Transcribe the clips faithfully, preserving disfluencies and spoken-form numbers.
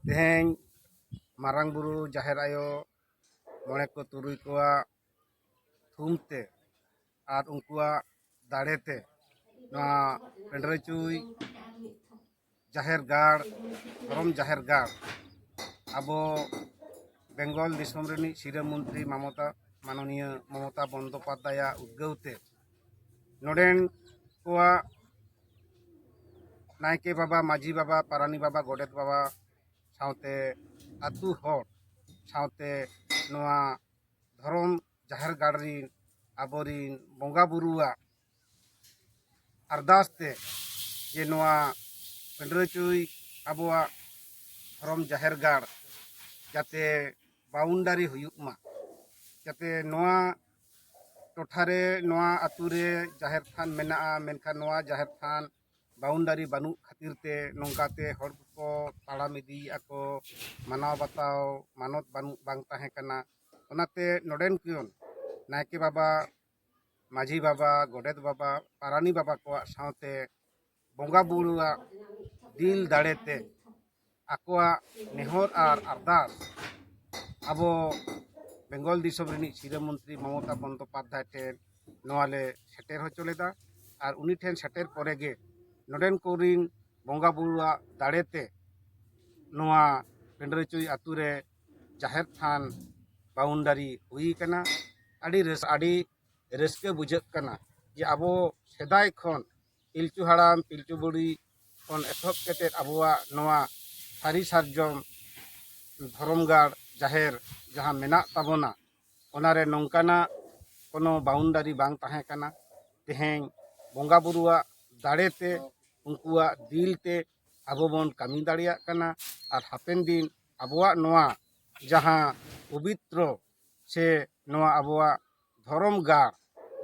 ᱛᱮᱦᱮᱧ ᱢᱟᱨᱟᱝ ᱵᱩᱨᱩ, ᱡᱟᱦᱮᱨ ᱟᱭᱳ, ᱢᱚᱬᱮ ᱠᱚ ᱛᱩᱨᱩᱭ ᱠᱚᱣᱟᱜ ᱛᱷᱩᱢ ᱛᱮ ᱟᱨ ᱩᱱᱠᱩᱣᱟᱜ ᱫᱟᱲᱮ ᱛᱮ ᱱᱚᱣᱟ ᱯᱮᱸᱰᱨᱟᱹᱪᱩᱭ ᱡᱟᱦᱮᱨ ᱜᱟᱲ, ᱫᱷᱚᱨᱚᱢ ᱡᱟᱦᱮᱨ ᱜᱟᱲ, ᱟᱵᱚ ᱵᱮᱝᱜᱚᱞ ᱫᱤᱥᱚᱢ ᱨᱤᱱᱤᱡ ᱥᱤᱨᱟᱹ ᱢᱚᱱᱛᱨᱤ ᱢᱟᱢᱚᱛᱟ, ᱢᱟᱱᱚᱱᱤᱭᱟᱹ ᱢᱚᱢᱚᱛᱟ ᱵᱚᱱᱫᱳᱯᱟᱫᱽᱫᱷᱟᱭᱟᱜ ᱩᱫᱽᱜᱟᱹᱣ ᱛᱮ ᱱᱚᱰᱮᱱ ᱠᱚᱣᱟᱜ ᱱᱟᱭᱠᱮ ᱵᱟᱵᱟ, ᱢᱟᱹᱡᱷᱤ ᱵᱟᱵᱟ, ᱯᱟᱨᱟᱱᱤ ᱵᱟᱵᱟ, ᱜᱚᱰᱮᱛ ᱵᱟᱵᱟ ᱥᱟᱶᱛᱮ ᱟᱹᱛᱩ ᱦᱚᱲ ᱥᱟᱶᱛᱮ ᱱᱚᱣᱟ ᱫᱷᱚᱨᱚᱢ ᱡᱟᱦᱮᱨ ᱜᱟᱲ ᱨᱤᱱ ᱟᱵᱚᱨᱤᱱ ᱵᱚᱸᱜᱟ ᱵᱩᱨᱩᱣᱟᱜ ᱟᱨᱫᱟᱥ ᱛᱮ ᱡᱮ ᱱᱚᱣᱟ ᱯᱮᱸᱰᱨᱟᱹᱪᱩᱭ ᱟᱵᱚᱣᱟᱜ ᱫᱷᱚᱨᱚᱢ ᱡᱟᱦᱮᱨ ᱜᱟᱲ ᱡᱟᱛᱮ ᱵᱟᱣᱩᱱᱰᱟᱨᱤ ᱦᱩᱭᱩᱜ ᱢᱟ, ᱡᱟᱛᱮ ᱱᱚᱣᱟ ᱴᱚᱴᱷᱟ ᱨᱮ, ᱱᱚᱣᱟ ᱟᱹᱛᱩ ᱨᱮ ᱡᱟᱦᱮᱨ ᱛᱷᱟᱱ ᱢᱮᱱᱟᱜᱼᱟ, ᱢᱮᱱᱠᱷᱟᱱ ᱱᱚᱣᱟ ᱡᱟᱦᱮᱨ ᱛᱷᱟᱱ ᱵᱟᱣᱩᱱᱰᱟᱨᱤ ᱵᱟᱹᱱᱩᱜ ᱠᱷᱟᱹᱛᱤᱨ ᱛᱮ ᱱᱚᱝᱠᱟ ᱛᱮ ᱦᱚᱲ ᱠᱚᱠᱚ ᱛᱟᱲᱟᱢ ᱤᱫᱤᱭᱮᱫᱼᱟ ᱠᱚ, ᱢᱟᱱᱟᱣ ᱵᱟᱛᱟᱣ ᱢᱟᱱᱚᱛ ᱵᱟᱹᱱᱩᱜ, ᱵᱟᱝ ᱛᱟᱦᱮᱸ ᱠᱟᱱᱟ᱾ ᱚᱱᱟᱛᱮ ᱱᱚᱰᱮᱱ ᱠᱚ ᱱᱟᱭᱠᱮ ᱵᱟᱵᱟ, ᱢᱟᱹᱡᱷᱤ ᱵᱟᱵᱟ, ᱜᱚᱰᱮᱛ ᱵᱟᱵᱟ, ᱯᱟᱨᱟᱱᱤ ᱵᱟᱵᱟ ᱠᱚᱣᱟᱜ ᱥᱟᱶᱛᱮ ᱵᱚᱸᱜᱟ ᱵᱩᱨᱩᱣᱟᱜ ᱫᱤᱞ ᱫᱟᱲᱮ ᱛᱮ ᱟᱠᱚᱣᱟᱜ ᱱᱮᱦᱚᱨ ᱟᱨ ᱟᱨᱫᱟᱥ ᱟᱵᱚ ᱵᱮᱝᱜᱚᱞ ᱫᱤᱥᱚᱢ ᱨᱤᱱᱤᱡ ᱥᱤᱨᱟᱹ ᱢᱚᱱᱛᱨᱤ ᱢᱚᱢᱚᱛᱟ ᱵᱚᱱᱫᱳᱯᱟᱫᱽᱫᱷᱟᱭ ᱴᱷᱮᱱ ᱱᱚᱣᱟ ᱞᱮ ᱥᱮᱴᱮᱨ ᱦᱚᱪᱚ ᱞᱮᱫᱟ᱾ ᱟᱨ ᱩᱱᱤ ᱴᱷᱮᱱ ᱥᱮᱴᱮᱨ ᱯᱚᱨᱮ ᱜᱮ ᱱᱚᱰᱮᱱ ᱠᱚᱨᱤᱱ ᱵᱚᱸᱜᱟ ᱵᱩᱨᱩᱣᱟᱜ ᱫᱟᱲᱮ ᱛᱮ ᱱᱚᱣᱟ ᱯᱮᱸᱰᱨᱟᱹᱪᱩᱭ ᱟᱹᱛᱩ ᱨᱮ ᱡᱟᱦᱮᱨ ᱛᱷᱟᱱ ᱵᱟᱣᱩᱱᱰᱟᱨᱤ ᱦᱩᱭ ᱟᱠᱟᱱᱟ᱾ ᱟᱹᱰᱤ ᱨᱟᱹᱥ-, ᱟᱹᱰᱤ ᱨᱟᱹᱥᱠᱟᱹ ᱵᱩᱡᱷᱟᱹᱜ ᱠᱟᱱᱟ ᱡᱮ ᱟᱵᱚ ᱥᱮᱫᱟᱭ ᱠᱷᱚᱱ ᱯᱤᱞᱪᱩ ᱦᱟᱲᱟᱢ, ᱯᱤᱞᱪᱩ ᱵᱩᱲᱦᱤ ᱠᱷᱚᱱ ᱮᱛᱚᱦᱚᱵ ᱠᱟᱛᱮᱫ ᱟᱵᱚᱣᱟᱜ ᱱᱚᱣᱟ ᱥᱟᱹᱨᱤ ᱥᱟᱨᱡᱚᱢ ᱫᱷᱚᱨᱚᱢ ᱜᱟᱲ ᱡᱟᱦᱮᱨ ᱡᱟᱦᱟᱸ ᱢᱮᱱᱟᱜ ᱛᱟᱵᱚᱱᱟ, ᱚᱱᱟᱨᱮ ᱱᱚᱝᱠᱟᱱᱟᱜ ᱠᱳᱱᱳ ᱵᱟᱣᱩᱱᱰᱟᱨᱤ ᱵᱟᱝ ᱛᱟᱦᱮᱸ ᱠᱟᱱᱟ᱾ ᱛᱮᱦᱮᱧ ᱵᱚᱸᱜᱟ ᱵᱩᱨᱩᱣᱟᱜ ᱫᱟᱲᱮ ᱛᱮ, ᱩᱱᱠᱩᱣᱟᱜ ᱫᱤᱞ ᱛᱮ ᱟᱵᱚ ᱵᱚᱱ ᱠᱟᱹᱢᱤ ᱫᱟᱲᱮᱭᱟᱜ ᱠᱟᱱᱟ᱾ ᱟᱨ ᱦᱟᱯᱮᱱ ᱫᱤᱱ ᱟᱵᱚᱣᱟᱜ ᱱᱚᱣᱟ ᱡᱟᱦᱟᱸ ᱯᱚᱵᱤᱛᱨᱚ ᱥᱮ ᱱᱚᱣᱟ ᱟᱵᱚᱣᱟᱜ ᱫᱷᱚᱨᱚᱢ ᱜᱟᱲ,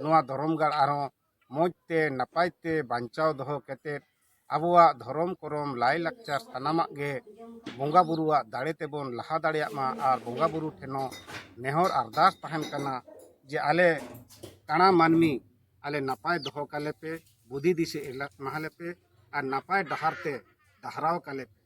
ᱱᱚᱣᱟ ᱫᱷᱚᱨᱚᱢ ᱜᱟᱲ ᱟᱨᱦᱚᱸ ᱢᱚᱡᱽ ᱛᱮ ᱱᱟᱯᱟᱭ ᱛᱮ ᱵᱟᱧᱪᱟᱣ ᱫᱚᱦᱚ ᱠᱟᱛᱮᱫ ᱟᱵᱚᱣᱟᱜ ᱫᱷᱚᱨᱚᱢ ᱠᱚᱨᱚᱢ ᱞᱟᱭᱼᱞᱟᱠᱪᱟᱨ ᱥᱟᱱᱟᱢᱟᱜ ᱜᱮ ᱵᱚᱸᱜᱟ ᱵᱩᱨᱩᱣᱟᱜ ᱫᱟᱲᱮ ᱛᱮᱵᱚᱱ ᱞᱟᱦᱟ ᱫᱟᱲᱮᱭᱟᱜ ᱢᱟ᱾ ᱟᱨ ᱵᱚᱸᱜᱟ ᱵᱩᱨᱩ ᱴᱷᱮᱱ ᱦᱚᱸ ᱱᱮᱦᱚᱨ ᱟᱨᱫᱟᱥ ᱛᱟᱦᱮᱱ ᱠᱟᱱᱟ ᱡᱮ ᱟᱞᱮ ᱠᱟᱬᱟ ᱢᱟᱹᱱᱢᱤ ᱟᱞᱮ ᱱᱟᱯᱟᱭ ᱫᱚᱦᱚ ᱠᱟᱞᱮ ᱯᱮ, ᱵᱩᱫᱷᱤ ᱫᱤᱥᱟᱹ ᱮᱢᱟ ᱞᱮ ᱯᱮ ᱟᱨ ᱱᱟᱯᱟᱭ ᱰᱟᱦᱟᱨ ᱛᱮ ᱰᱟᱦᱨᱟᱣ ᱠᱟᱞᱮ ᱯᱮ᱾